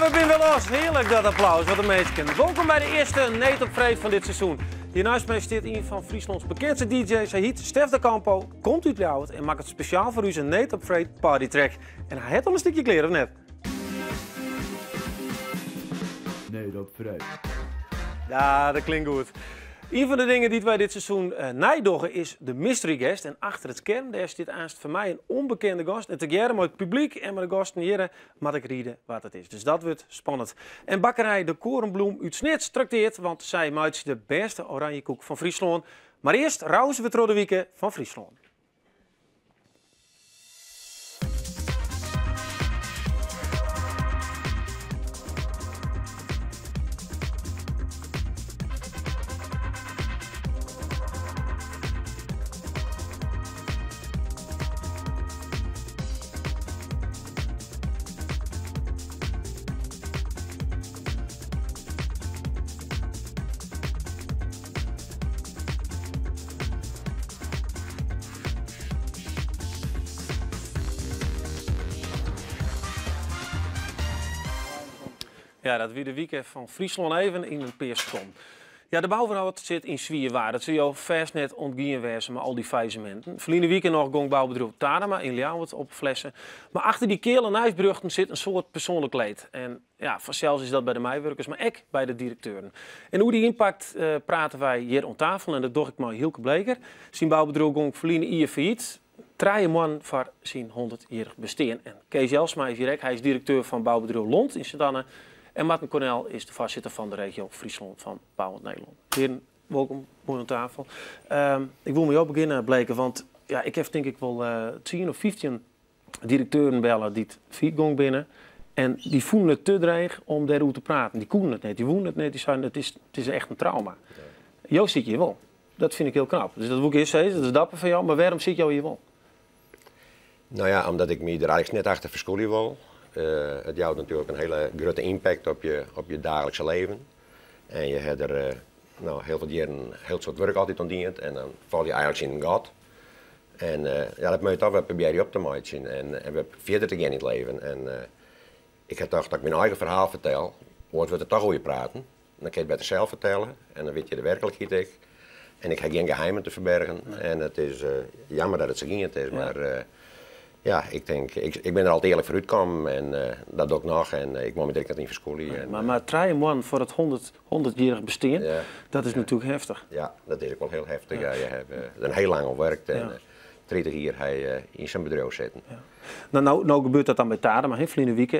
we binne wer los. Hearlik dat applaus, wat in minsken. Wolkom by de earste Need op Freed fan dit seizoen. Hjir neist my stiet ien fan Fryslâns bekendste DJ's. Hy hyt Stef de Campo, komt út Ljouwert en makket spesjaal foar ús in Need op Freed partytrack. En hy hat al in stikje klear, of net? Need op Freed. Ja, dat klinkt goed. Ien fan de dingen dy't wy dit seizoen nij dogge is de mystery guest. En achter it skerm dêr stiet aanst foar my in ûnbekende gast. En tegearre mei it publyk en mei de gasten hjirre moat ik riede wa't it is. Dus dat wurdt spannend. En bakkerij De Korenbloem út Snits trakteart, want sy meitsje de bêste oranjekoek fan Fryslân. Mar earst rauze we troch de wike fan Fryslân. Ja, dat wie de wike fan Fryslân even yn in pear sekonden. Ja, de bouwrâld sit yn swier waar. Dat sil jo fêst net ûntgien wêze mei al dy faillisseminten. Ferline wike noch gong boubedriuw Tadema yn Ljouwert op 'e flesse. Mar achter dy keale nijsberjochten sit in soad persoanlik leed. En ja, fansels is dat by de meiwurkers, mar ek by de direkteuren. En oer dy ympakt prate wy hjir oan tafel en dat doch ik mei Hylke Bleker. Syn boubedriuw gong ferline jier fallyt, 3 moannen foar syn 100-jierrich bestean. En Kees Jelsma is hjir ek, hy is direkteur fan boubedriuw Lont yn Sint-Anne. En Marten Cornel is de foarsitter fan de regio Fryslân fan Bouwend Nederlân. Hearen, wolkom moai oan tafel. Ik wol mei jo begjinne, Bleker, want ja, ik haw tink ik wol 10 of 15 direkteuren belle dy't fallyt gong binne. En dy fûnen it te dreech om dêroer te praten. Dy koenen it net, dy woenen it net, dy seinen it is echt in trauma. Jo sitte hjir wol. Dat fyn ik hiel knap. Dus dat woe ik earst sizze, dat is dapper fan jo, mar wêrom sit jo hjir wol? No ja, omdat ik my der eigentlik net achter ferskûlje wol. It jout natuerlik in hiele grutte impact op je daaglikse leven. En je ha der no, hiel wat jierren hiel soad wurk altyd oan dien en dan fal je eigentlik yn in gat. En ja, dat moat je toch wer probearje op te meitsjen en wer fierder te gean yn it leven. En ik ha tocht dat ik myn eigen ferhaal fertel, oars wurdt der toch oer je praten. Dan kin je it better sels fertelle en dan wit je de werklikheid ek. En ik ha gjin geheimen te ferbergen en it is jammer dat it sa gien is, mar ja, ik tink, ik bin der altyd earlik foar útkommen en dat doch ik noch en ik wol my der ek net yn ferskûlje. Mar 3 moannen foar it hûndertjierrich bestean, dat is natuerlik heftich. Ja, dat is ek wol hiel heftich. Ja, je hawwe der hiel lang oan wurkt en 30 jier ha je yn sa'n bedriuw sitten. No, no, no gebeurt dat dan by Tadema, hè, ferline wike.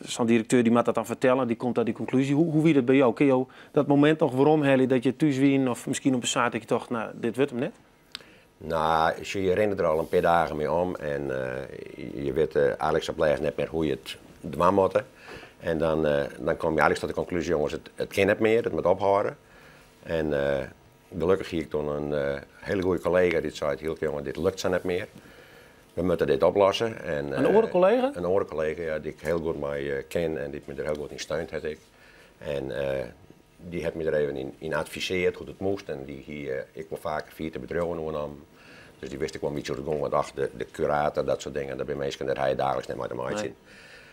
Sa'n direkteur dy moat dat dan fertelle, dy komt ta dy konklúzje. Hoe wie dat by jo? Kinne jo dat momint noch weromhelje dat je thús wienen of miskien op in saterdeis dat je tochten, no, dit wurdt him net? No, sjoch, je rinne der al in pear dagen mei om en je witte eigentlik op lêst net mear hoe je it dwaan moatte. En dan, dan komme je eigentlik ta de konklúzje, jonges, it kin net mear, it moat ophâlde. En gelokkich hie ik toen in hiele goede kollega dy't sei, Hylke jonge, dit lukt sa net mear. We moatte dit oplosse. En, In oare kollega? In oare kollega, ja, dy't ik hiel goed mei ken en dy't my der hiel goed yn steund hat ek. En dy hat my der even yn advisearre hoe't it moast en dy hie ek wol faker falite bedriuwen oernommen. Dus dy wist ek wol in bytsje hoe't it gong, want ach, de kurator, dat soart dingen, dat binne minsken dêr ha je daagliks net mei te meitsjen.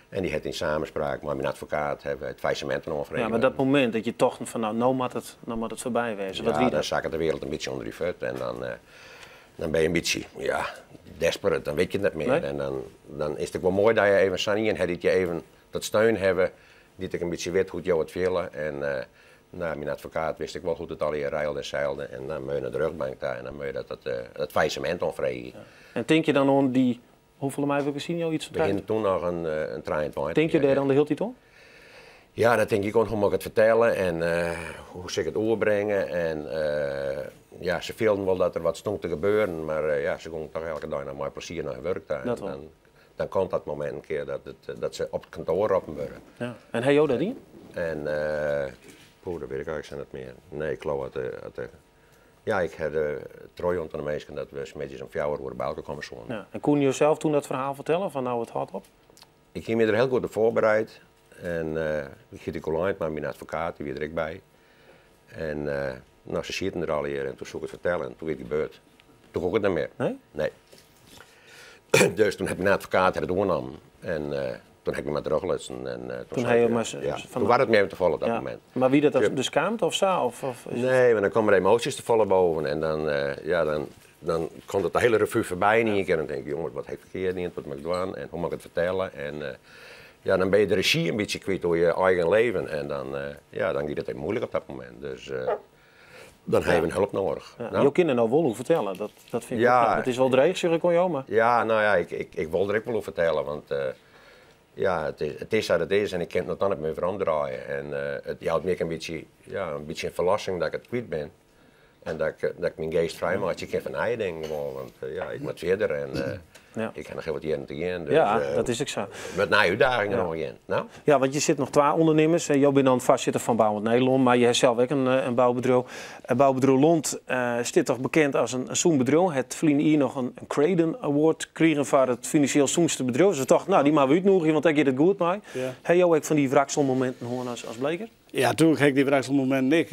En dy hat yn samenspraak mei myn advokaat hawwe it faillissemint oanfrege. Ja, mar dat momint dat je tochten fan no, no moat it, no moat it foarby wêze, wat wie Ja, dat? dan sakket de wereld in bytsje ûnder je fuot en dan, dan bin je in bytsje, ja, desperate, dan wit je it net mear. Nee. En dan, dan is it ek wol moai dat je even sa'n ien ha dy't je even dat steun hawwe, dy't ek in bytsje wit hoe't jo it fiele. En no, myn advokaat wist ek wol hoe't it allegear reilde en seilde. En dan moat je nei de rjochtbank ta en dan moat je dat faillissemint oanfreegje. Ja. En tink je dan oan dy, hoefolle meiwurkers hiene jo iets fan We hiene toen noch in 23. Tink je dêr dan de hiele tiid oan? Ja, dan tink ik oan hoe moat ik it fertelle en hoe sil ik it oerbringe. En ja, se fielden wol dat der wat stond te gebeuren, mar ja, se gongen toch elke dei noch mei plezier nei har wurk ta. Dat wol. En dan komt dat momint in kear dat se op it kantoar roppen wurde. Ja. En ha jo dat dien? En poeh, dat wit ik eigentlik sa net mear. Nee, ik leau dat de, ja, ik ha de trochjûn oan de minsken dat we middeis om 4 oere by elkoar komme soene. Ja. En koenen jo sels toen dat ferhaal fertelle fan no it hâldt op? Ik hie my der hiel goed op foarbereid en ik hie it ek oerlein mei myn advokaat, dy wie der ek by. En no, se sieten der allegear en toen soe ik it fertelle en toen wie it gebeurd. Toen koe ik it net mear. Nee? Nee. Dus toen hat myn advokaat it oernommen en. Toen ha ik my mar trochlutsen en toen Toen sei ha ik, jo mar ja, fan toen waard it my even te folle op dat Ja. momint. Mar wie dat dan Ja. de skaamte of sa? Of, of is it- Nee, want dan komme de emoasjes te folle boven en dan, ja, dan, dan komt it de hiele revu foarby yn ien kear en dan tink ik, jonges, wat ha ik ferkeard dien, wat moat ik dwaan en hoe moat ik it fertelle? En ja, dan binne je de rezjy in bytsje kwyt oer je eigen leven en dan, ja, dan giet it even muoilik op dat momint. Dus dan ha je even help nedich. Ja, No? Jo kinne der no wol oer fertelle, dat, dat fyn ik Ja. wol knap. It is wol dreech, sjoch ik oan jo, mar... Ja, no ja, ik, ik, ik wol der ek wol oer fertelle, want ja, it is sa't it is en ik kin it noch dan net mear weromdraaie. En it jout my ek in bytsje, ja, in bytsje in ferlossing dat ik it kwyt bin. En dat ik, dat ik myn geast frij meitsje kin foar nije dingen gewoan, want ja, ik moat fierder en ik ha noch hiel wat jierren te gean. Dus, Ja, dat is ek sa. Met nije útdagingen oangean. No? Ja, want je sit noch twa ûndernimmers. Jo binne dan foarsitter fan Bouwend Nederlân, mar je ha sels ek in boubedriuw. Boubedriuw Lont stiet toch bekend as in sûn bedriuw. Hat ferline jier noch in Kraden Award krigen foar it finansjeel sûnste bedriuw. Dus we tochten, no, dy moatte we útnûgje, want dêr giet it goed mei. Ha jo ek fan dy wrakselmominten hân as Bleker? Ja, tuerlik ha ik dy wrakselmominten ek.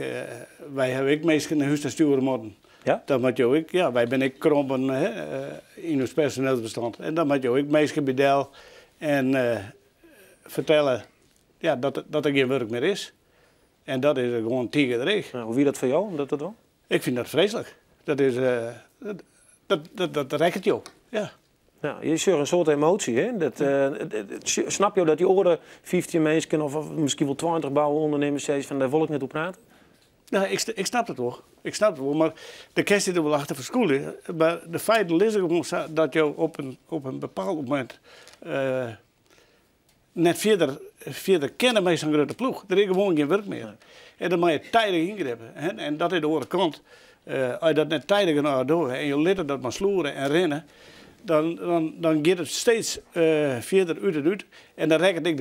Wy hawwe ek minsken nei hûs ta stjoere moatten. Ja? Dan moat jo ek, ja, wy binne ek krompen, hè, yn ús personeelsbestand. En dan moat jo ek minsken by del en fertelle, ja, dat der gjin wurk mear is. En dat is gewoan tige dreech. Ja, hoe wie dat foar jo om dat te dwaan? Ik fyn dat freeslik. Dat is, dat, dat, dat rekket jo, ja. Ja, je sjogge in soad emoasje, hè? Dat, snap jo dat dy oare 15 minsken of miskien wol 20 bouûndernimmers sizze fan dêr wol ik net oer prate? Ja, ik snap it wol. Ik snap it wol, mar de kinst dy der wol achter ferskûlje. Mar de feiten lizze gewoan sa dat jo op in bepaald momint net fierder kinne mei sa'n grutte ploech. Der is gewoan gjin wurk mear. En dan moat je tidich yngripe. Hè? En dat is de oare kant. As je dat net tidich genôch dogge en je litte dat mar sloere en rinne, dan giet it steeds fierder út en út. En dan rekket ek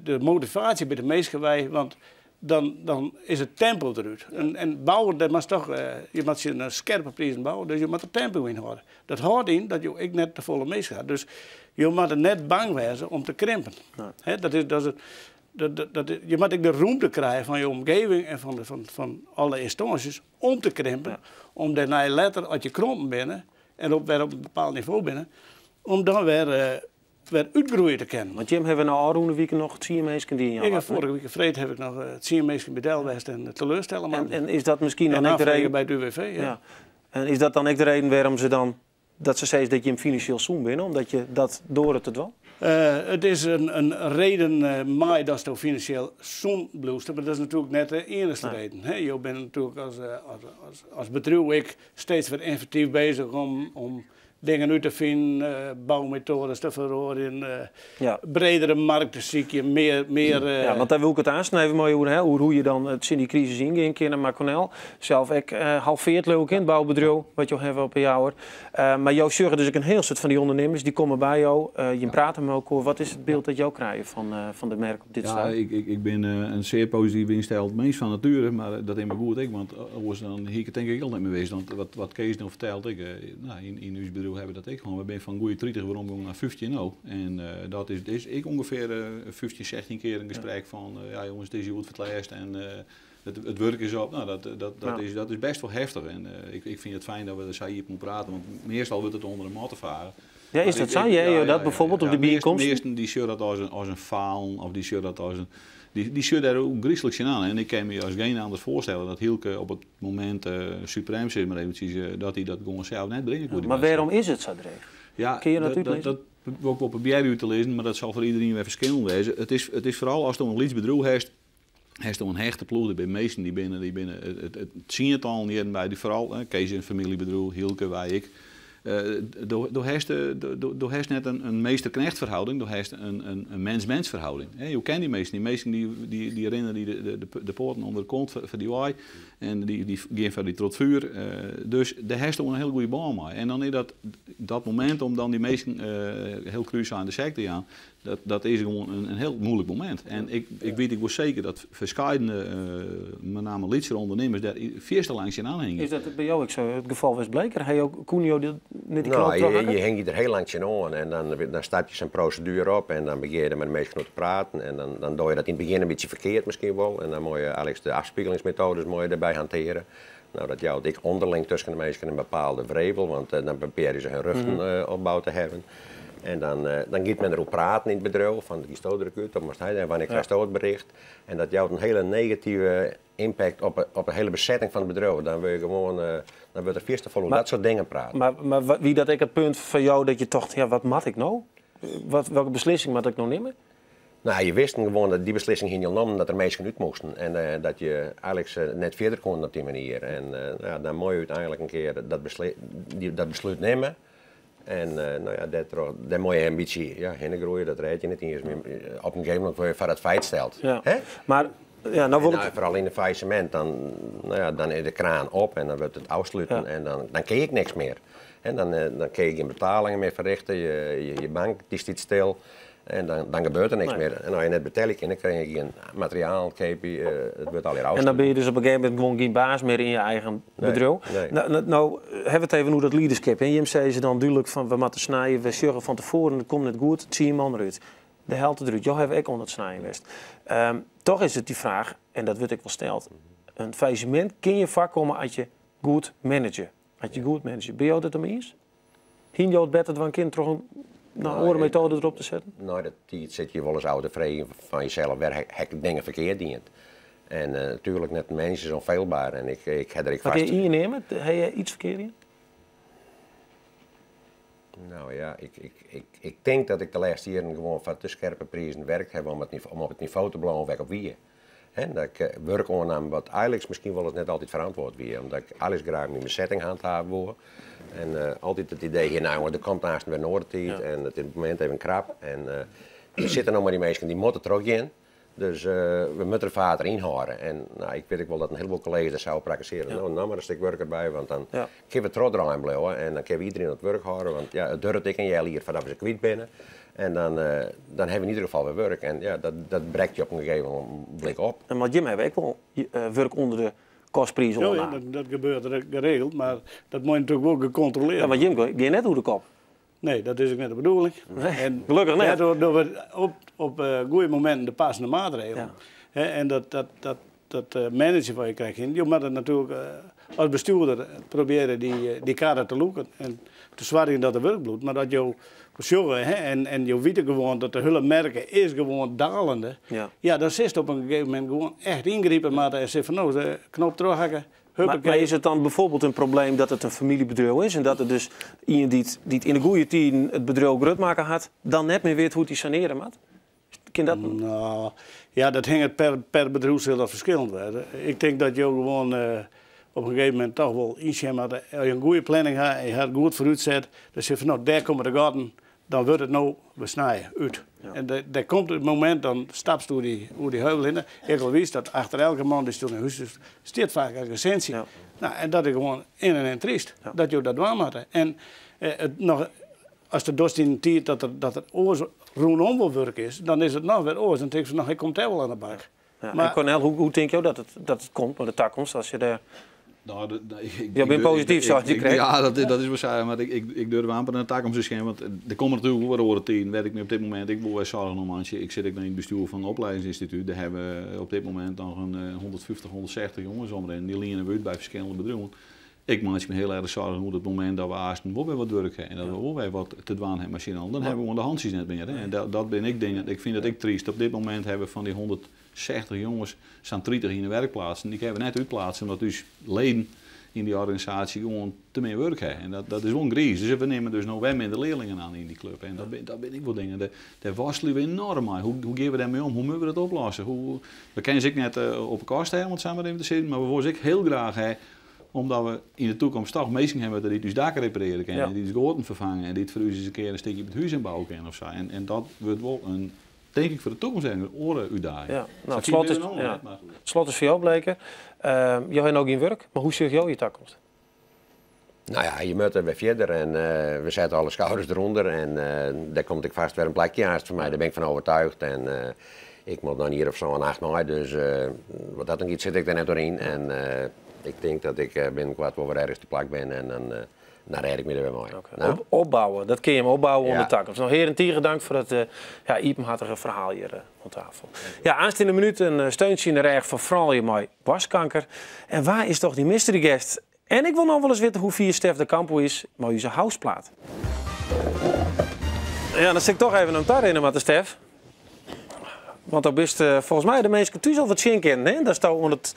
de motivaasje by de minsken wei, want dan is it tempo derút. En bouwen, dat moatst toch, je moat tsjin skerpe prizen bouwe, dus je moatte der tempo yn hâlde. Dat hâldt yn dat jo ek net te folle minsken ha. Dus jo moatte net bang wêze om te krimpen. Hè, dat is, dat is het, dat, dat, dat, je moat ek de rûmte krije fan je omgeving en fan alle ynstânsjes om te krimpen. Om dêrnei letter, as je krompen binne en wer op in bepaald nivo binne, om dan wer útgroeie te kinnen. Want jim hawwe no ôfrûne wike noch 10 minsken dy't Ik ha foarige wike freed ha ik noch 10 minsken by del west en teleurstelle moatten. En is dat miskien dan En ek de afregen reden by it UWV, ja. Ja. En is dat dan ek de reden wêrom se dan, dat se sizze dat jim finansjeel sûn binne, omdat je dat doare te dwaan? It is in reden mei datsto finansjeel sûn bliuwst, mar dat is natuerlik net de iennichste reden. Hè? Jo binne natuerlik as bedriuw ek steeds wer ynventyf bezich om dingen út te finen, boumetoades te feroarjen, bredere markt te sykjen, mear, Ja, want dêr wol ik it aanst even mei oer ha, oer hoe je dan tsjin dy krisis yngean kinne. Mar Cornel, sels ek halveard leau ik, it boubedriuw wat jo hawwe op 'e Jouwer. Mar jo sjogge dus ek in hiel soad fan dy ûndernimmers, dy komme by jo, jim prate mei elkoar. Wat is it byld dat jo krije fan de merk op dit Ja, stuit? ik bin in sear posityf ynsteld mins fan natuere, mar dat is mar goed ek, want oars dan hie ik it tink ik al net mear wist. Want wat Kees no fertelt, ik, nou, yn ús bedriuw hawwe we dat ek hân. We binne fan goeie 30 werom gongen nei 15 no. En dat is ek ûngefear 15, 16 kear in gesprek fan, ja jonges, it is hjoed foar it lêst en it wurk is op. Nou, dat is best wol heftich. En ik fyn it fijn dat we der sa iepen oer prate, want meastal wurdt it ûnder de matte fage. Ja, is Maar dat sa? ik, Hear ja, jo dat ja, ja, bijvoorbeeld ja. op de bijeenkomst? Measten die sjogge dat as in falen of die sjogge dat as in, die sjogge dêr ook gryslik tsjin oan. En ik kin my as geen ander foarstelle dat Hielke op it momint suprem, sis mar eventsjes, dat hy dat gewoan sels net bringe koe, Ja, die mar wedstrijd. wêrom is it sa dreech? Ja, Kinne je dat útlizze? dat wol ik wol probearje út te lizzen, mar dat sil foar iderien wer ferskillend wêze. It is foaral ast in lyts bedriuw hast, hast in hechte ploech, der binne minsken die binne, die binne it tsientallen jierren by, die foaral, hè, Kees is in famyljebedriuw, Hielke, wy ek. Do hast net in meester-knecht verhouding, do hast in mens-mens verhouding. Hè, jo ken dy minsken, dy minsken die rinne die de poaten ûnder de kont foar dy wei en die gean foar dy troch it fjoer. Dus dêr hast in hiel goede bân mei. En dan is dat momint om dan dy minsken hiel krús oan de sek te jaan, dat is gewoan in hiel muoilik momint. En ik wit ek wol seker dat ferskeidene, met name lytsere ûndernimmers, dêr fierste lang tsjin oanhingje. Is dat by jo ek sa it gefal west, Bleker? Ha jo, koene jo dit net dy Nou, knoop trochhakke? je hingje der hiel lang tsjin oan en dan start je sa'n proseduere op en dan begjin je der mei de minsken oer te praten en dan doch je dat yn it begjin in bytsje ferkeard miskien wol en dan moat je eigenlijk de afspiegelingsmethodes moat je derby hanteren. Nou, dat jout ek ûnderling tusken de minsken in bepaalde wrevel, want dan probearje se hun rjochten opboud te hawwen. En dan, dan giet men deroer praten yn it bedriuw, fan giesto der ek út, of moatst hy en wannear krijsto it bericht. En dat jout in hiele negative impact op de hiele besetting fan it bedriuw. Dan wurd je gewoan, dan wurdt der fierste folle oer dat soart dingen praat. Mar wie dat ek it punt foar jo dat je tochten, ja, wat moat ik no? Wat, welke beslissing moat ik no nimme? Nou, je wisten gewoan dat dy beslissing hiene je al nommen dat der minsken út moasten en dat je eigentlik net fierder koenen op dy manier. En nou ja, dan moat je úteinlik in kear dat beslút nimme. En nou ja, dêrtroch, dêr moat je in bytsje, ja, hinne groeie, dat rêd je net iens mear. Op in gegeven momint wurd je foar it feit steld. Ja. Hè? Mar, ja, no wol En ik... foaral yn in faillissemint, dan, nou ja, dan is de kraan op en dan wurdt it ôfsluten en dan kin je ek niks mear. Hè, dan kin je gjin betalingen mear ferrichte, je bank dy stiet stil en dan gebeurt der niks mear. En as je net betelje kinne, dan kinne je gjin materiaal keapje, it wurdt allegear En dan binne ôfsluten. je dus op in gegeven momint gewoan gjin baas mear yn je eigen bedriuw. Nee. No hawwe we it even oer dat liederskip. Hè. Jim sizze dan dúdlik fan we moatte snije, we sjogge fan tefoaren, it komt net goed, 10 man derút. De helte derút. Jo hawwe ek oan it snijen west. Toch is it dy fraach, en dat wurdt ek wol steld, in faillissemint kin je foarkomme as je goed manage. As je goed manage. Binne jo it dermei iens? Hiene jo it better dwaan kinnen troch in oare metoade derop te setten? Nei de tiid sit je wolris ôf te freegjen fan jesels, wêr ha ik dingen ferkeard dien? En natuerlik net in mens is onfeilbaar en ik ha der ek Mar kin fast je ien neame? Ha je iets ferkeard dien? Nou ja, ik tink dat ik de lêste jierren gewoan foar te skerpe prizen werkt ha om op it nivo te bliuwen wêr't ik op wie. Hè, dat ik wurk oannam wat eigentlik miskien wolris net altyd ferantwurd wie, omdat ik eigentlik graach myn besetting handhave woe. En altyd it idee hie, nou jonge, der komt aanst wer in oare tiid en it is op it momint even krap. En der sitte noch mar dy minsken, dy moatte trochgean. Dus we moatte de vaart deryn hâlde. En nou, ik wit ek wol dat in heleboel kollega's dat sa prakkesearje. Nou, no mar in stik wurk derby, want dan kinne we trochdraaien bliuwe en dan kinne we iedereen oan it wurk hâlde. Want ja, it duorret ek in healjier foardat we se kwyt binne. En dan hawwe we yn ieder gefal wer wurk. En ja, dat brekt je op in gegeven ogenblik op. En want jim hawwe ek wol wurk ûnder de kostpriis Ja, ja, oannaam. dat gebeurt geregeld, mar dat moat natuerlik wol gekontrolearre Ja, want jim gean net oer de kop. Nee, dat is ek net de bedoeling. Nee, En gelokkich net. dêrtroch dogge we op goede mominten de passende maatregelen. Hè, en dat managen wat je krijgt, je moet het natuurlijk als bestuurder proberen die kaarten te loeken en te zorgen dat er werk bloedt. Maar dat je sjogge, hè, en je weet gewoon dat de hele merken is gewoon dalende. Ja, dan zit het op een gegeven moment gewoon echt ingrijpen, maar dan zit van nou, de knop terughakken. Maar is het dan bijvoorbeeld een probleem dat het een familiebedrijf is en dat er dus iemand die het in de goede tijden het bedrijf grut maken had, dan net meer weet hoe die saneren moet? Kan dat? Nou, ja, dat hangt per bedrijf zal dat verschillend worden. Ik denk dat je gewoon op een gegeven moment toch wel inzien dat als je een goede planning hebt en je hebt goed vooruit zet, dan zeg je van nou, daar komen de gaten, dan wordt het nou, we snijden uit. En daar komt het moment, dan stapst door die heuvel in. Ik al wist dat achter elke man die stil in huis is, staat vaak een recensie. Nou, en dat is gewoon in en triest, dat je dat waar moet. En het nog, als er dus in de tijd dat er oors rondom wel werk is, dan is het nog weer oors. Dan denk je van, nou, hij komt er wel aan de bak. Ja, Maar en Cornel, hoe denk je dat het komt met de toekomst als je daar Nou, de, de, ik, ik, Jij bent ik durf, positief, ik, zoals je ik, kreeg. Ja, dat is waarschijnlijk. Maar ik durf amper naar de toekomst te schijnen. Want er komen natuurlijk wel oren tegen. Weet ik nu op dit moment. Ik wil zorgen om Antje. Ik zit ook in het bestuur van een opleidingsinstituut. Daar hebben we op dit moment nog een 150, 160 jongens omrennen. Die lenen we uit bij verschillende bedrijven. Ik maak me heel erg zorgen hoe het moment dat we eerst wel weer wat werk hebben en dat we wel weer wat te dwaan hebben machine, dan hebben we gewoon de handjes net meer. Hè. En dat ben ik denk, ik vind dat ik triest. Op dit moment hebben we van die 160 jongens staan 30 in de werkplaats en die hebben we net uitplaatsen omdat dus leden in die organisatie gewoon te meer werk hebben. En dat is wel een gries. Dus we nemen dus nog wel minder leerlingen aan in die club. En dat ben ik wel dingen. Daar worstelen we enorm mee. Hoe gaan we daarmee om? Hoe moeten we dat oplossen? We kennen ze net op de kast hebben, want zijn we even te zitten, maar we willen ze heel graag hè, omdat we in de toekomst toch mensen hebben die dus daken repareren kunnen, die dus goten vervangen en die het voor u eens een keer een stukje met huis inbouwen kunnen of zo. En dat wordt wel een, denk ik, voor de toekomst een oren uitdaging. Ja, nou, Dat het zie slot je is, nu nog, ja. hè, maar Het slot is voor jou bleken. Jij hebt ook geen werk, maar hoe zie jij je toekomst? Nou ja, je moet er weer verder en we zetten alle schouders eronder en daar komt ik vast weer een plekje aan voor mij, daar ben ik van overtuigd. En ik moet nog hier of zo een 8 maai, dus wat dat dan gaat, zit ik er net doorheen. En ik denk dat ik binnenkort wel weer ergens te plak ben en dan red ik me er weer mee. Oké. Nou? Opbouwen, dat kun je hem opbouwen onder Ja. toekomst. Nou, heren, Tiger, dank voor het iepenhartige verhaal hier aan tafel. Ja, aanstaande minuut een steuntje in de rug voor vooral je mooi borstkanker. En waar is toch die mystery guest? En ik wil nog wel eens weten hoe vier Stef de Campo is, maar u zijn houseplaat. Ja, dan sil ik toch even om ta rinne moatte, Stef. Want dan bist folgens my de minsken thús al wat sjen kinnen, hè? Datsto oan it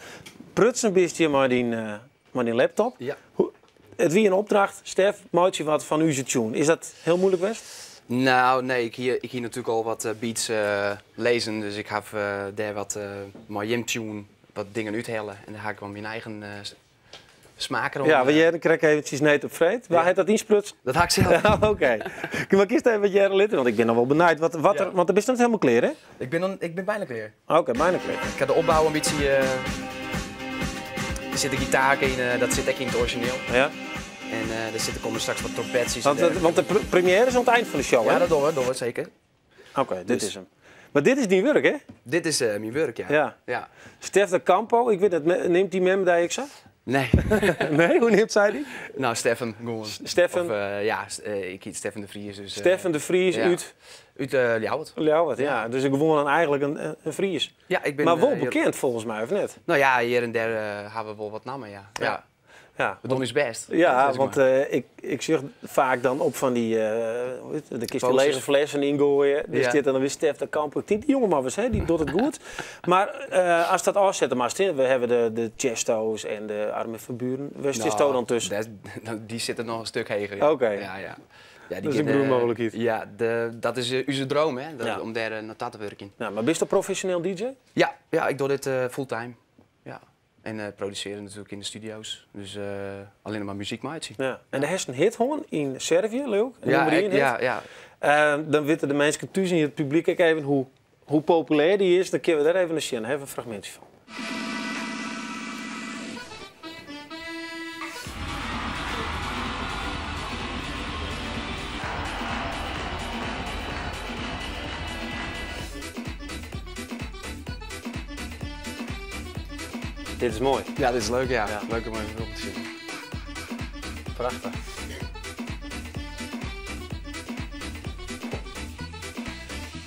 prutsen bist hjir mei dyn, mei dyn laptop. Ja. It wie in opdracht, Stef, meitsje wat fan ús tune. Is dat hiel muoilik west? Nou, nee, ik hie natuerlik al wat beats lizzen, dus ik haw dêr wat mei jim tune wat dingen úthelle en dêr ha ik wol myn eigen smaak erom. Ja, we hearden krekt eventsjes Need op Freed. Wa hat dat ynsprutsen? Dat ha ik sels. Oké. Maar kinst even wat hearre litte? Want ik bin noch wol benijd. Wat, wat der, want dan bist net hielendal klear, hè? Ik bin byna klear. Oké, byna klear. Ik ha de opbou in bytsje. Der sit in gitaar yn, dat sit ek yn it orizjineel. En der sitte komme straks wat trompetsjes. Want de première is oan it ein fan de show, hè? Ja, dat dogge we, dogge we seker. Oké, dit Dus is him. Mar dit is dyn wurk, hè? Dit is myn wurk, ja. Ja. Stef de Campo, ik wit net, neamt dyn mem dy ek sa? Nee. Nee, hoe neamt sy dy? Nou, Steffen, gewoan. Steffen? Of, ja, ik hjit Steffen de Vries. Dus, Steffen de Vries ja. út? Út Ljouwert. Ljouwert, ja. Dus gewoan in, eigentlik in Fries. Ja, ik bin, Mar wol bekend folgens my, of net? Nou ja, hjir en dêr ha we wol wat namme, ja. Ja. We dogge ús bêst. Ja, Dat is want mar. ik sjoch faak dan op fan dy, hoe hjit it, de kinst dy Posters. lege flessen yngoaie. Dêr stiet dan wer Stef de Campo. Ik tink, dy jonge man was, hè, dy docht it goed. Mar ast dat ôfsette moatst, hè, we hawwe de Tiesto's en de Armin van Buuren. Wêr stisto dan tusken? Dy sitte noch in stik heger. Ja. Oké. Ja, ja. Ja, die Dat is in gean, groeimooglikheid. Ja, dat is ús droom, hè, om dêr nei ta te wurkjen. Ja, mar bisto profesjoneel DJ? Ja, ja, ik doch dit fulltime. Ja. En produsearje natuerlik yn de studio's. Dus allinne mar muzyk meitsje. Ja. En do hast in hit hân yn Servië, leau ik? Een Ja, nûmer ien hit. ja, ja. Dan witte de minsken thús yn it publyk ek even hoe populêr dy is. Dan kinne we dêr even nei sjen. Dêr hawwe we in fragmintsje fan. Dit is moai. Ja, dit is leuk, ja. Ja. Leuk om even op te sjen. Prachtich.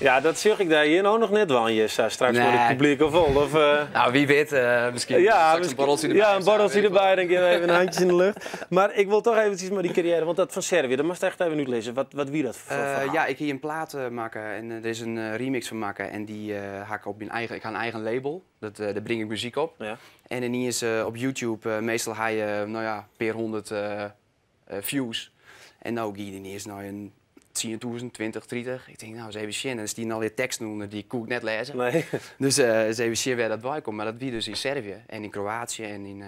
Ja, dat sjoch ik dêr hjir no noch net dwaan, hjir sa straks mei it Nee. publyk of wol? Of, Nou, wie wit, miskien Ja, straks in miskien borreltsje derby Ja, of in sa, borreltsje weet ik derby, wat. dan gean we even handjes yn de lucht. Mar ik wol toch eventsjes mei dy karriêre, want dat fan Servië, dat moatst echt even útlizze. Wat wie dat foar ferhaal? Ja, ik hie in plaat makke en der is in remix fan makke en dy ha ik op myn eigen, ik ha in eigen label, dat, dêr bring ik muzyk op. En yniens op YouTube, meastal ha je, nou ja, in pear hûndert views. En no gie dy yniens nei in 10.000, 20, 30. Ik tink, nou, ris even sjen. En der stienen allegear teksten ûnder, dy koe ik net lêze. Nee. Dus ris even sjen wêr dat wei komt. Mar dat wie dus yn Servië en yn Kroatië en yn,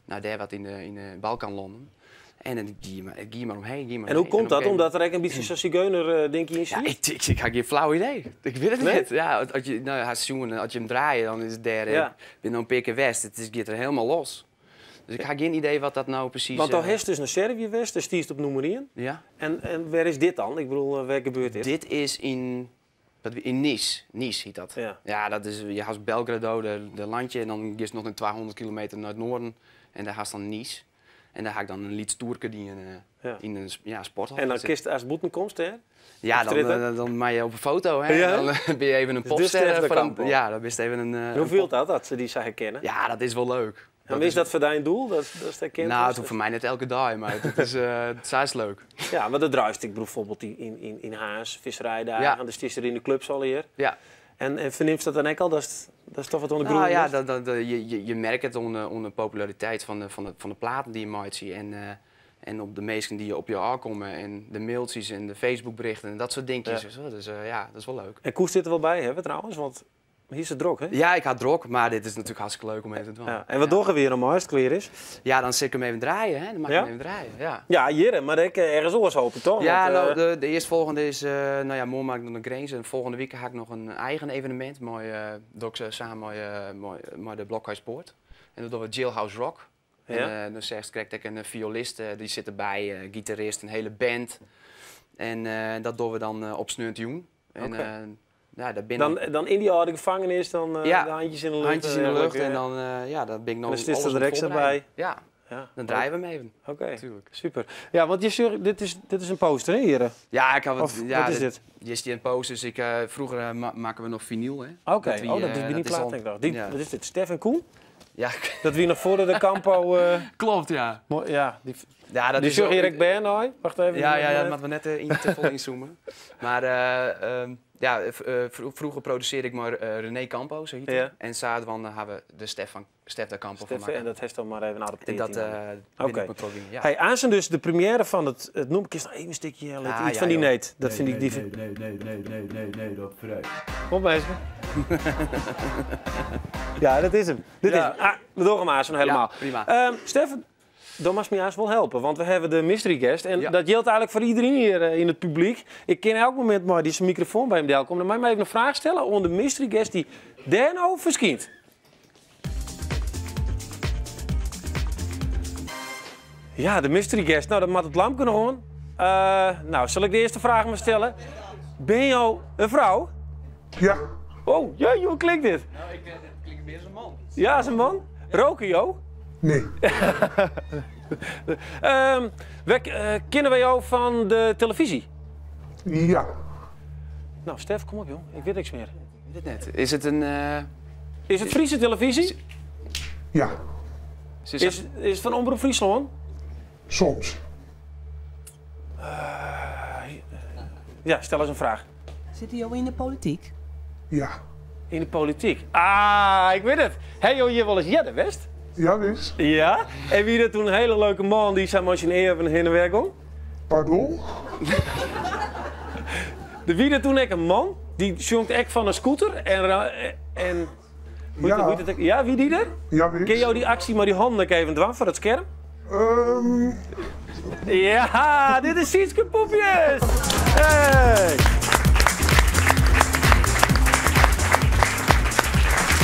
nou, dêr wat yn de Balkanlannen. En it gie mar, it gie mar omheech, gie mar En hoe omheech. komt En op dat? een Omdat der ek in bytsje sa'n sigeuner dinkje yn Ja, siet? ik ha gjin flau idee. Ik wit it Nee? net. Ja, as je, nou, hast sjoen, as je him draaie, dan is it dêr, ik bin no in pear kear west, it giet der hielendal los. Dus ik ha gjin idee wat dat no presys, Want do hast dus nei Servië west, dêr stiest op nûmer ien. Ja. En wêr is dit dan? Ik bedoel, wêr gebeurt dit? Dit is yn, wat wie, yn Niš. Niš hjit dat. Ja, dat is, je hast Belgrado, de landje, en dan giest noch in 200 kilometer nei it noarden en dêr hast dan Niš. En dêr ha ik dan in lyts toerke dien yn in sporthal. En dan kinst ast bûten komst, hè? Ja, Op strjitte? dan mei je op in foto, hè? Ja? Dan bin je even in Dus dit is popster de foar in Campo. Ja, dan bist even in Hoe een fielt pop- dat, dat se dy sa herkenne? Ja, dat is wol leuk. En is dat foar dyn doel, dat herkend Nou, is? it hoecht foar my net elke dei, mar it is leuk. Ja, mar dat draaist ik bijvoorbeeld yn Harns, visserijdagen, dan stiest der yn de clubs allegear. En fernimst dat dan ek al, dat is toch wat oan de Nou, groei ja, is? je merkt het oan de populariteit fan de platen dy't je meitsje en op de minsken dy't op je ôfkomme en de mailtsjes en de Facebookberichten en dat soart dinkjes. Dus, ja, dat is wol leuk. En koest dit der wol by hawwe trouwens, want hier is it drok, hè? Ja, ik ha drok, mar dit is natuerlik hartstikke leuk om even te dwaan. Ja. En wat dogge we hjir om as it klear is? Ja, dan sil ik him even draaien, hè? Dan mag ik Ja? him even draaien, ja. Ja, hjir, mar ek ergens oars hoop ik toch? Ja, Want, nou, de eerstvolgende is, nou ja, morgen maak ik noch in Grins en folgjende wike ha ik noch in eigen evenemint mei, doch ik samen mei de Blokhuispoort. En dat dogge we Jailhouse Rock. En, dan zegt krijg ik in violist, dy sit derby, gitarist, in hiele band. En dat dogge we dan op sneontejûn. En, ja, dêr bin Dan, dan yn dy âlde gefangenis, dan Ja, de handjes yn de lucht. Handjes yn de lucht en eigenlijk, dan, ja, dan bin ik En noch dan zit alles er aan het direct zo voorbereiden. bij. Ja. Dan draaien we hem even. Oké, Natuurlijk. super. Ja, want je zegt, dit is een poster, hè, hier? Ja, ik had wat, Of, ja, wat is dit? Hier is die een poster, dus ik, vroeger maken we nog vinyl, hè. Oké, Dat wie, oh, dat is bij die dat is plaat, al denk ik nog. Die, ja. Wat is dit, Stef en Koen? Ja. Dat wie noch foardat de Campo... Klopt, ja. Moai, ja, die, Ja, dat die is sjoch wel- hjir ek bern nei. Wacht even. Ja, ja, ja, dat moatte we net te folle ynzoome. Maar ja, vroeger produsearde ik mei René Campo, sa hiet hy. En sadwaande ha we de Stef, Stef da Campo Stef, fan makke. En dat hast dan mar even adoptearre. En dat Oké. bin ik ja. Hey, aanst dus de première fan it nûmer. Kinst noch even in stikje litte? Ah, Iets ja, fan dy joh. need. Dat Nee, vind ik nee, die Nee, nee, nee, nee, nee, nee, dat vrij. Kom bezig. Ja, dat is hem. Dit is hem. Ah, we doen hem aanst helemaal. Ja, prima. Stef, dan mag me haast wel helpen, want we hebben de mystery guest. En Ja. dat geldt eigenlijk voor iedereen hier in het publiek. Ik ken elk moment maar die zijn microfoon bij hem deel komt. Dan mag je me even een vraag stellen onder de mystery guest die daar nou verschijnt. Ja, de mystery guest. Nou, dat moet het lampje nog aan. Nou, zal ik de eerste vraag maar stellen? Ben jou een vrouw? Ja. Oh, jee, hoe klinkt dit? Nou, ik klink meer als een man. Ja, is een man. Roken, joh? Nee. Kennen wij jou van de televisie? Ja. Nou, Stef, kom op, joh. Ik weet niks meer. Ik weet het net. Is het een... Is het Friese televisie? Ja. Is, Is het van Omroep Friesland? Soms. Ja, stel eens een vraag. Zit hij al in de politiek? Ja. In de politiek? Ah, ik weet het. Hey, joh, hier wel eens Jedde, West? Ja, wist. Ja? En wie dat toen een hele leuke man die zijn machine even heen en weer kon? Pardon? De wie dat toen ik een man die zongt echt van een scooter en hoe Ja. heet het, ja, wie die er? Ja, wist. Ken jou die actie maar die handen even dwars voor het scherm? Ja, dit is Sietske Poepjes! Hey!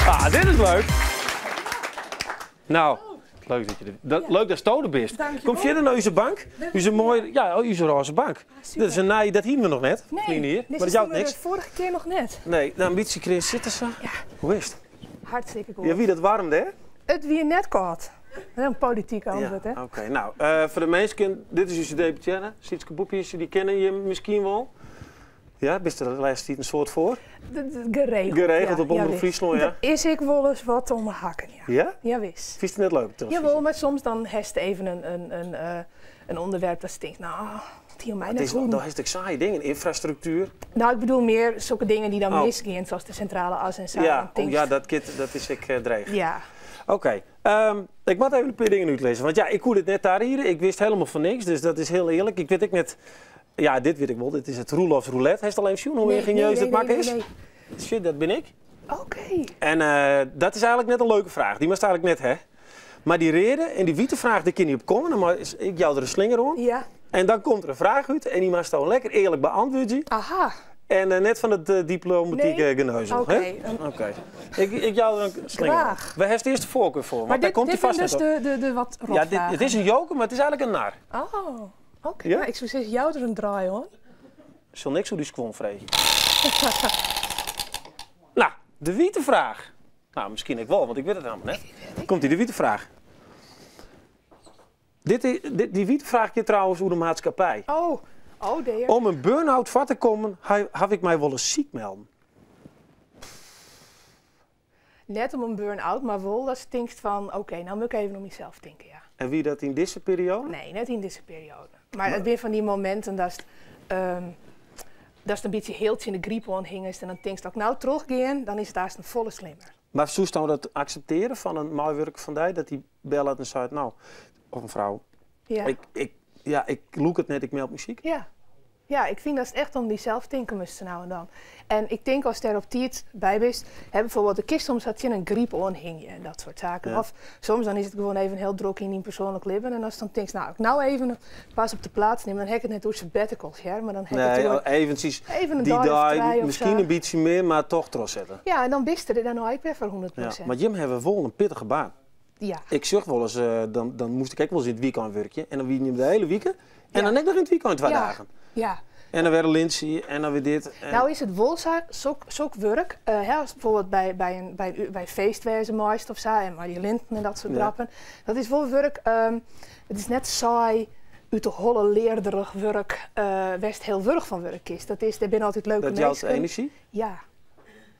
Ah, dit is leuk. Nou, leuk dat je er, dat, leuk dat je er bent. Dankjewel. Kom verder naar onze bank. U is een mooie, ja, oh, u is een roze bank. super. Dit is een naai, dat hier we nog net. Nee, hier, dit maar dat is jouwt toen we niks. de vorige keer nog net. Nee, nou, een beetje Chris zitten ze. Ja. Hoe is het? Hartstikke goed. Ja, wie dat warm, hè? Het weer net koud. Een politiek antwoord, hè? Oké, nou, voor de mensen, dit is uw deputaire, Sietske Poepjes, die kennen je misschien wel. Ja, bist er de laatste tijd een soort voor? Geregeld. Geregeld ja, op Omroep ja, wist. Friesland, ja. Er is ik wel eens wat om hakken, ja. Ja? Ja, wist. Vind je het net leuk op televisie? Jawel, maar soms dan hest even een onderwerp dat stinkt. Nou, die om mij Het net is, goed. dat is natuurlijk saaie dingen, infrastructuur. Nou, ik bedoel meer zulke dingen die dan Oh. misgaan, zoals de centrale as en zo. Ja, Dan oh, denkst- ja, dat, kit, dat is ik dreig. Ja. Oké, ik moet even een paar dingen uitlezen. Want ja, ik hoorde het net daar hier. Ik wist helemaal van niks, dus dat is heel eerlijk. Ik weet ik net... Ja, dit weet ik wel. Dit is het Roelofs Roulette. Heeft al even zien hoe ingenieus dat maken nee, is? nee. Shit, dat ben ik. Oké. En dat is eigenlijk net een leuke vraag. Die was eigenlijk net, hè? Maar die reden en die witte vraag, die kan niet op komen. Maar ik jou er een slinger om. Ja. En dan komt er een vraag uit en die mag dan lekker eerlijk beantwoorden. Aha. En net van het diplomatieke Nee. geneuzel. Oké, hè? Oké. Ik jou er een slinger om. Graag. We hebben eerst de voorkeur voor, want Maar daar dit, komt dit hij zijn vast dus net op. de wat Ja, dit, rotvragen. het is een joker, maar het is eigenlijk een nar. Oh, oké. Ja? Nou, ik zou zeggen, jou er een draai, hoor. Zal niks hoe die skwon vreten. Nou, de witte vraag. Nou, misschien ik wel, want ik weet het helemaal net. Komt hier de witte vraag. Die witte vraag je trouwens hoe de maatschappij. Oh, oh dear. Om een burn-out vat te komen, heb ik mij wel eens ziek melden. Net om een burn-out, maar wel dat stinkt van, oké, nou moet ik even om jezelf denken, ja. En wie dat in deze periode? Nee, net in deze periode. Maar het weer van die momenten dat het, dat het een beetje heel in de griep aan is en dan denk je dat ik nou teruggaan, dan is het daar een volle slimmer. Maar hoe zou dat accepteren van een meewerker van die, dat die bellen en zei, nou, of een vrouw, Ja. ik look het net, ik meld muziek. Ja. Ja, ik vind dat het echt om die zelf denken moesten nou en dan. En ik denk als er op tijd bij bent, hè, bijvoorbeeld de kist soms had je een griep aanhing je en dat soort zaken. Ja. Of soms dan is het gewoon even heel druk in je persoonlijk leven. En als dan denk je, nou, ik nou even pas op de plaats neem, dan heb ik het net hoe sabbaticals, ja, maar dan heb ik het Nee, door- eventjes even een die dag of dag, drie of misschien zo. een beetje meer, maar toch trots zetten. Ja, en dan wist er dan nou ik weer voor 100%. Ja. Maar Jim hebben wel een pittige baan. Ja. Ik zucht wel eens, dan moest ik ook wel eens in het weekend werken. En dan wie je de hele weekend. En dan ik nog in het weekend 2 Ja. dagen. Ja. En dan weer een Lindsay en dan weer dit. En... Nou is het wel zo werk. Hè, als bijvoorbeeld bij feestwezen meest of zo, en maar die linten en dat soort Ja. grappen. Dat is wel werk. Het is net saai, uit de holle leerderig werk, west heel wurg van werk is. Dat is, daar ben altijd leuke Dat jouw mensen. energie? Ja.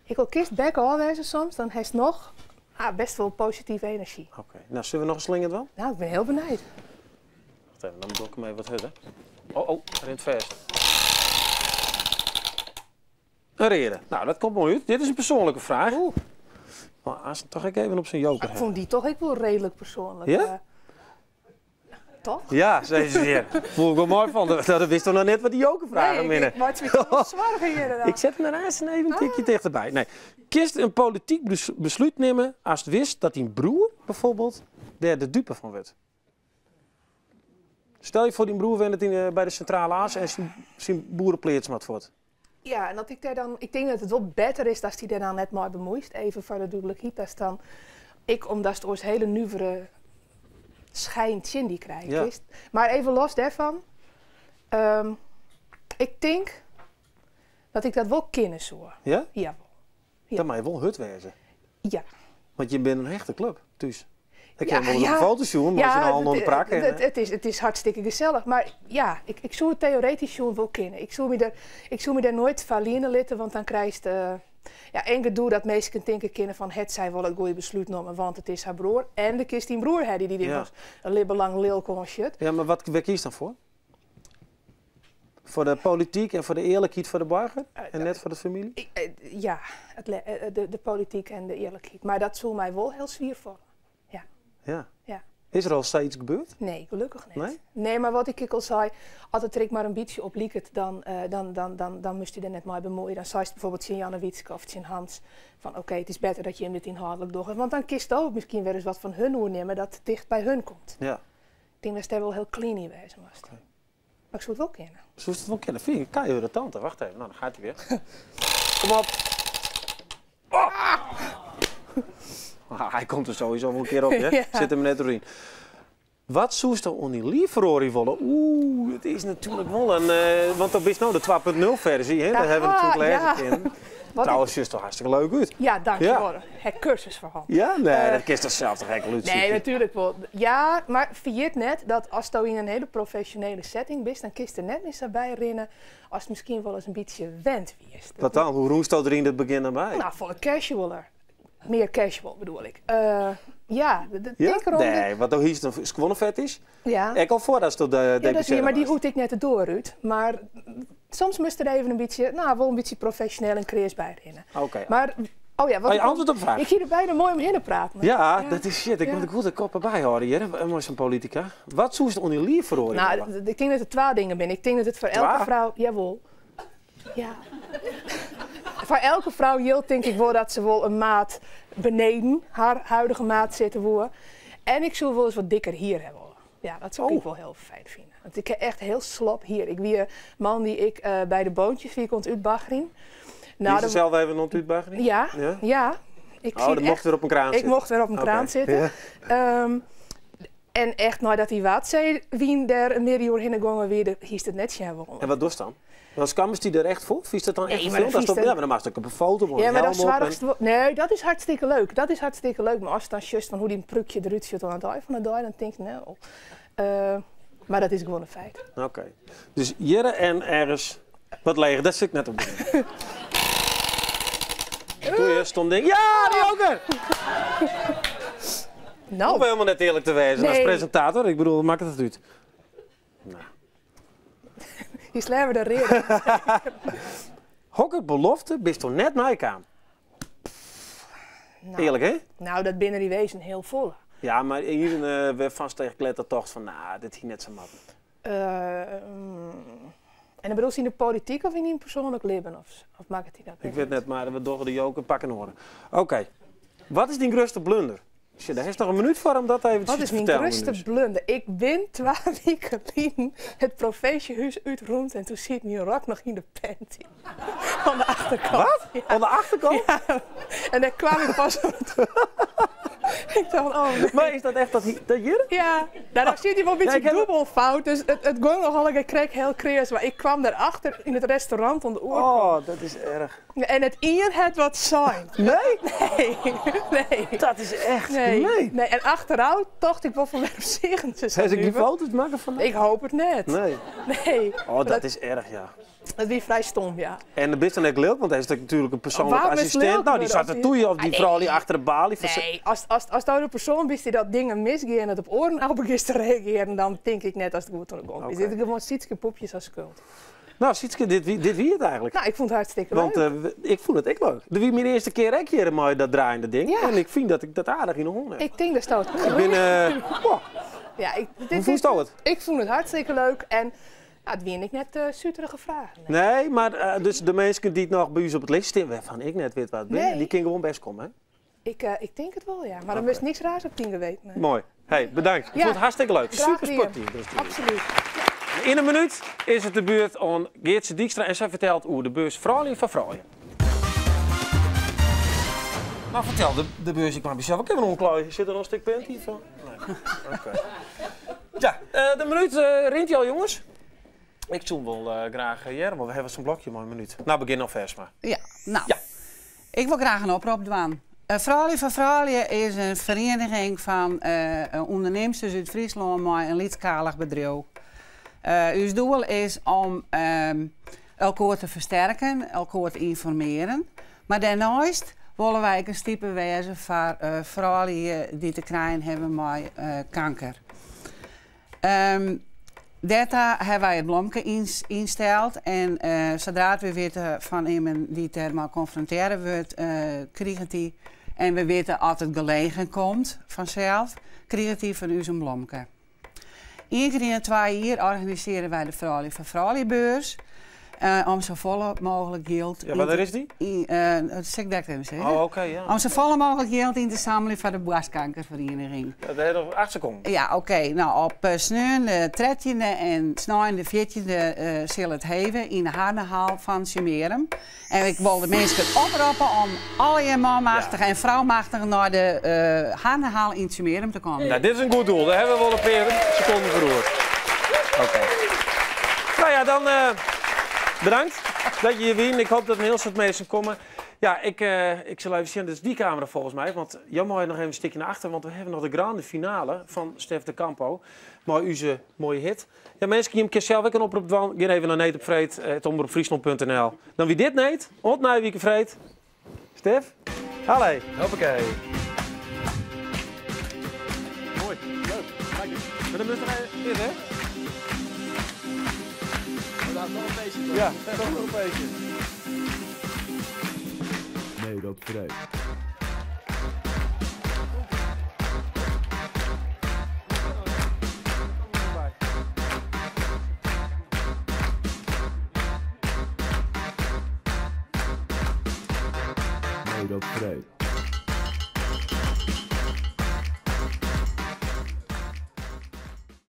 Ik wil kist bek al wezen soms, dan heeft nog Ah, best wel positive energie. Oké. Nou, zullen we nog een slinger dwaan? Nou, ik ben heel benijd. Wacht even, dan doe ik hem even wat hurder. Oh, oh, rint vast. Een reden. Nou, dat komt mooi uit. Dit is een persoonlijke vraag. Oeh. Maar als het toch ik even op zijn joker Ik vond die toch ik wel redelijk persoonlijk. Ja? Toch? Ja, zei ze weer. Voel ik wel mooi van. Dat wist toch nog net wat die jokervragen Nee, ik, binnen. ik maak het me zorgen hier Ik zet hem daarnaast en even een tikje dichterbij. Nee. Kist een politiek besluit nemen als het wist dat die broer bijvoorbeeld daar de dupe van werd. Stel je voor die broer went het bij de Centrale As en zijn boerenpleert maar voort. Ja, en dat ik daar dan, ik denk dat het wel beter is dat die daar dan net maar bemoeit. Even voor de duidelijkheid, dat dan ik, omdat het oors hele nuvere schijn die krijg. Ja. Is. Maar even los daarvan. Ik denk dat ik dat wel kennen zou. Ja? Ja. Ja. Dat mag je wel hut wezen. Ja. Want je bent een hechte club, dus. Ik Ja, heb wel eens ja. op een foto zien, maar als je een hand onder de prak het is hartstikke gezellig. Maar ja, ik zou het theoretisch schon wel kennen. Ik zou me daar nooit van litten, want dan krijg je ja, en gedoe dat mensen denken kennen van het zij wel het goede besluit nemen, want het is haar broer. En de kist die broer die die was een libbelang lil kon shit. Ja, maar waar kies je dan voor? Voor de politiek en voor de eerlijkheid voor de burger? En net voor de familie? Ja, de politiek en de eerlijkheid. Maar dat zal mij wel heel zwier vallen. Ja. Ja. Ja. Is er al steeds iets gebeurd? Nee, gelukkig niet. Nee? Nee, maar wat ik al zei, als het er maar een beetje op liekt, dan moest u er net maar bemoeien. Dan zei ze bijvoorbeeld Sint Janne Wietske of Sint Hans van oké, het is beter dat je hem dit inhoudelijk doet. Want dan kiest ook misschien weer eens wat van hun oornemen dat dicht bij hun komt. Ja. Ik denk dat ze daar wel heel clean in wezen was. Okay. Maar ik zou het wel kennen. Zou het wel kennen? Vind ik keiharde tante. Wacht even, nou dan gaat hij weer. Kom op. Oh. Ah, hij komt er sowieso wel een keer op, hè? Ja. Zit hem net doorheen. Wat zoest er on die lieverorie willen? Oeh, het is natuurlijk wel een... want dat is nou de 2.0 versie, hè? Daar hebben we natuurlijk lezen in. Trouwens, is toch hartstikke leuk uit. Ja, dankjewel. Ja. Het cursusverhaal. Ja, nee, dat is toch zelf toch gek uit. Nee, natuurlijk wel. Ja, maar vergeet net dat als je in een hele professionele setting bent, dan kist er net niet zo bij rennen als het misschien wel eens een beetje wend is. Wat dan? Hoe roest dat er in het begin dan bij? Nou, voor een casualer. Meer casual bedoel ik. Ja, de ja? erom. Nee, want dan hier is een squonnevet is. Ja. Ik al voordat ze de ja, dat is maar die hoed ik net door, Ruud. Maar soms moest er even een beetje, nou, wel een beetje professioneel en creërs bij rennen. Oké. Okay. Maar, oh ja, wat. Oh, je antwoord op vraag. Ik hier er bijna mooi om heen te praten. Ja, ja, dat is shit. Ik moet er goed de kop erbij houden hier. Mooi zo'n politica. Wat zoest het onder verhoren? Nou, ik denk dat het twee dingen zijn. Ik denk dat het voor elke vrouw, jawel. Ja. Voor elke vrouw geldt denk ik wel dat ze wel een maat beneden haar huidige maat zitten worden. En ik zou wel eens wat dikker hier hebben. Ja, dat zou ik wel heel fijn vinden. Want ik heb echt heel slap hier. Ik wie een man die ik bij de boontjes wie komt uit Bahrein. Nou, die zelf even uit Bahrein? Ja, ja. Ja. Ik oh, dan mocht weer op een kraan zitten. Ik mocht weer op een kraan zitten. Ja. En echt, nadat die Waatzee wien daar een meer jaar heen gongen weer, hier is het net zien. En wat doet dan? Dan kamers die er echt voor? Of is dat dan echt nee, gefilmd? Dat is ja, maar dan maak je ook op een foto. Ja, maar dat is en... Nee, dat is hartstikke leuk. Dat is hartstikke leuk. Maar als het dan just van hoe die een prukje eruit zit aan het eind van de dag, dan denk ik, nou. Maar dat is gewoon een feit. Oké. Okay. Dus Jere en ergens wat leeg, dat zit ik net op. Doe je, stom ding. Ja, die joker! Nou. Om helemaal net eerlijk te wezen nee. Als presentator. Ik bedoel, maakt het uit. Nou. Die slaan we de reden. Hokker belofte bist toch net nijkaam? Nou, Eerlijk, hè? Nou, dat binnen die wezen heel volle. Ja, maar hier weer vast tegen klettertocht van, nou, dit hier net zo mat. En dan bedoel je in de politiek of in je persoonlijk leven? Of maakt het die dat Ik weet net, maar we doggen de joker pakken horen. Oké. Okay. Wat is die grootste blunder? Shit, daar is nog een minuut voor om dat even Wat te is mijn vertellen. grootste blunder? Ik ben 12 weken geleden het provinciehuis uitroemd en toen zit mijn rok nog in de panty. Aan de achterkant. Wat? Ja. Aan de achterkant? Ja. En daar kwam ik pas op. Ik dacht, oh nee. Maar is dat echt dat hier? Ja. Daar zit hij wel een beetje dubbel fout. Dus het ging nog al ik heel kreers. Maar ik kwam daarachter in het restaurant om de oor. Oh, dat is erg. En het ier het wat zijn. Nee? Nee. Nee. Dat is echt nee. Nee. Nee. En achteruit dacht ik wel van waarom zeggen ze zo Heeft ik die dubbel? foto's maken van? Ik hoop het net. Nee. Nee. Oh, dat is erg, ja. Dat wie vrij stom, ja. En de bist dan echt leuk, want hij is natuurlijk een persoonlijke Waarom is assistent. leuk Nou, die worden zat als er die- toe, je, of die Ah, vrouw nee. die achter de balie. Nee, als daar de persoon is die dat dingen misgaan en het op oren al begint te reageren, dan denk ik net als het goed aan de gong is. Oké. Dit is gewoon Sietske Poepjes als schuld. Nou, Sietske, dit wie het eigenlijk. Nou, ik vond het hartstikke Want leuk. ik vond het echt leuk. Dit wie mijn eerste keer ook hier mooi dat draaiende ding. Ja. En ik vind dat ik dat aardig in de hond heb. Ik denk dat het Ik ben, oh, Ja, ik, dit, Hoe vond je het? Ik vond het hartstikke leuk en ja, het win ik net zuterige vragen. Nee. Nee, maar dus de mensen die het nog bij u op het licht staan, waarvan ik net weet wat het ben, Nee. die kunnen gewoon best komen. Hè? Ik denk het wel, ja. Maar er is niks raars op tien geweten. Nee. Mooi. Hey, bedankt. Ik Ja. vond het hartstikke leuk. Graag Super weer. sportief. Dus die. Absoluut. In een minuut is het de beurt aan Geertje Dijkstra en zij vertelt hoe de beurs Vrouwen van Vrouwen. Nou, vertel, de beurs, ik kwam zelf ook even omklooien. Zit er nog een stuk punt hier van? Nee. Oké. Ja, de minuut rint je al, jongens. Ik zoom wel graag, Jerm, want we hebben zo'n blokje maar een minuut. Nou, begin nog vers maar. Ja, nou. Ja. Ik wil graag een oproep doen. Vrouwen van Vrouwen is een vereniging van ondernemers uit Friesland met een liedskalig bedrijf. Ons doel is om elkaar te versterken, elkaar te informeren. Maar daarnaast willen wij ook een stipe wezen voor vrouwen die te krijgen hebben met kanker. Daarta hebben wij het blomke insteld. En zodra we weten van iemand die ermee confronteren wordt, krijgt hij. En we weten als het gelegen komt vanzelf, krijgt hij van u een blomke. Eén keer in de 2 jaar organiseren wij de Vrouwen van Vrouwenbeurs. Om zo volle mogelijk geld. Ja, wanneer is die? Dat zeg ik even zeggen. Oh, oké, ja. Om zo volle mogelijk geld in te zamelen voor de borstkankervereniging. Dat heeft nog 8 seconden. Ja, oké. Nou, op Sneun de 13e en Sneun de 14e zal het heven in de Harnehal van Sumerum. En ik wil de mensen oproepen om alle je manmachtigen en vrouwmachtigen naar de Harnehal in Sumerum te komen. Nou, dit is een goed doel. Daar hebben we wel een paar seconden verroerd. Oké. Nou ja, dan bedankt dat je hier wint. Ik hoop dat een heel soort mensen komen. Ja, ik zal even zien. Dat is die camera volgens mij. Want jammer nog even een stukje naar achter. Want we hebben nog de grande finale van Stef de Campo. Mooi uze mooie hit. Ja, mensen, je kan zelf ook een oproep doen. Ga even naar Neet op Vreed, het omroepfriesland.nl. Dan wie dit neet, ont Nijwieke Vreed. Stef, allee. Hoppakee. Mooi, leuk. Dank je. Maar dan moet er even in, hè? Nog een feestje. Ja, toch nog een feestje. Nee, dat vrij. Nee, dat vrij.